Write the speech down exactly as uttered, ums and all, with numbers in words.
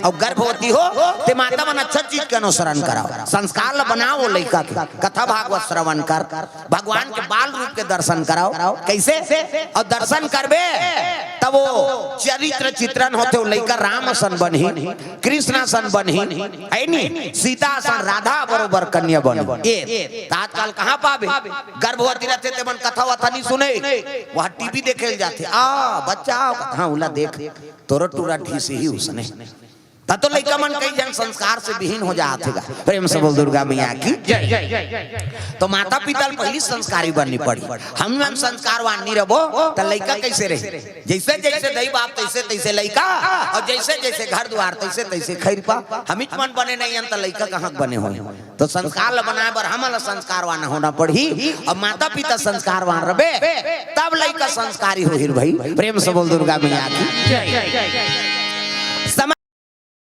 अउ गर्भवती हो, ते माता मन अच्छा चीज के अनुसरण कराओ, संस्कार ल बनाओ लइका के, कथा भागवत श्रवण कर, भगवान के बाल रूप के दर्शन कराओ। कइसे? अउ दर्शन करबे तब वो चरित्र चित्रण होथे, वो लइका राम असन बनही, कृष्ण असन बनही, है नी, सीता असन, राधा बरोबर कन्या बनही। ए, त आजकल कहाँ पाबे? गर्भवती रहिथे ते मन कथा वथा नी सुने, वहाँ टीवी देखे ल जाथे। आ बच्चा, हाँ, उला देख, तोरो टूरा ढीस ही उसने। त तो लइका मन कई झन संस्कार से विहीन हो जात हे गा। प्रेम से बोल दुर्गा मैया की जय। तो माता पिता ल पहिली संस्कारी बननी पड़ी। हम मन संस्कारवान नी रहिबो त लइका कइसे रही? जइसे जइसे दई बाप तइसे तइसे लइका, अउ जइसे जइसे घर दुवार तइसे तइसे खइरपा। हमीच मन बने नइ हन त लइका कहाँ के बने होही? तो संस्कार ल बनाए बर हमन ल संस्कारवान होना पड़ही। अउ माता पिता संस्कारवान रहिबे तब लइका संस्कारी होही रे भई। प्रेम से बोल दुर्गा मैया की जय।